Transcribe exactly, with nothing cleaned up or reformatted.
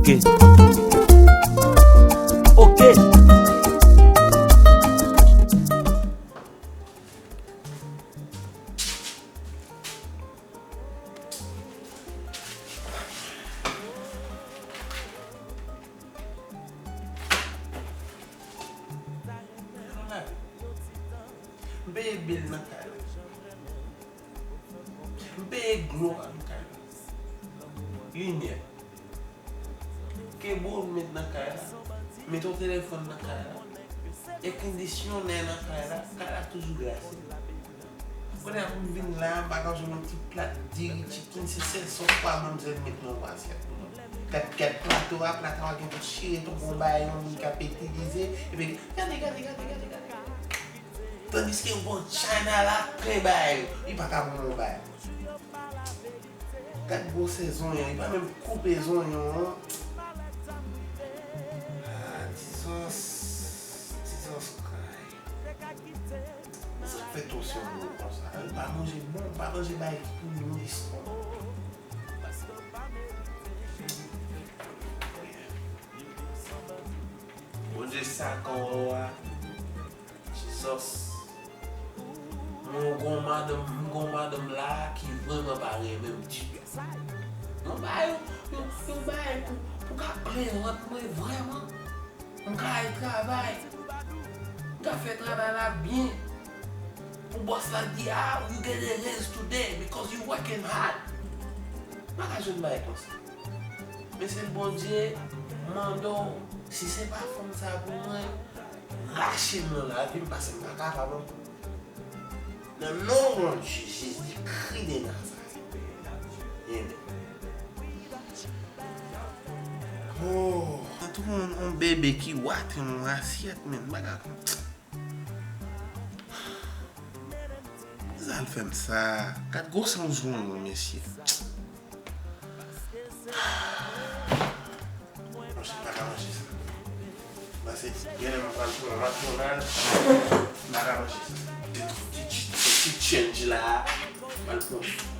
Ok. M peye bil nan kay la. M peye glo a nan kay la. Limyè. Kebo m met nan kay la. Mete yon telefòn nan kay la. Ekondisyonè nan kay la. Kay la toujou glase. Kounye a pou m vin la, m pa ka jwenn yon ti plat diri chicken, se sèl sòs pwa manmzèl met nan yon asyèt pou mwen. Gad, gad plato a, plato a gen pou chire tonton bagay yon moun k ap itilize, epi gade, gade, gade, gade, gade. Tandiske yon bon China la, plen bagay yo, li pa ka ban mwen yon bagay. Gad gwosè zonyon, li pa menm koupe zonyon an. Ah, Jesus, Jesus Christ. Sa k fè tou se yon moun konsa? Li pa manje bon, pa manje bagay ki pou nouri ston. Bondye sa kan wè w a. Jesus. Mwen gon madanm, m gon madanm la ki vrèman pa renmen m ditou. Yon bagay, yon, yon bagay pou, pou ka plen vant mwen vrèman. M ka al travay. M ka fè travay la byen. Pou bòs la di, ah, you get a raise today because you working hard. M pa ka jwenn bagay konsa. Men se Bondye mande w, si se pa fanm sa pou mwen, rache m nan lavi m, paske m pa kapab ankò. Nan non Bondye Jezi Kris de Nazarèt. Amen. Oh, an tou yon, yon bebe ki wate yon asyèt, men, bagay. Sa l fè m sa. Gad gwosè yon zonyon, mesye. Monchè, m pa ka manje sa. Pase, genlè m pral pran McDonald. M pa ka manje sa. Ti, ti, ti, ti change la. M pral pran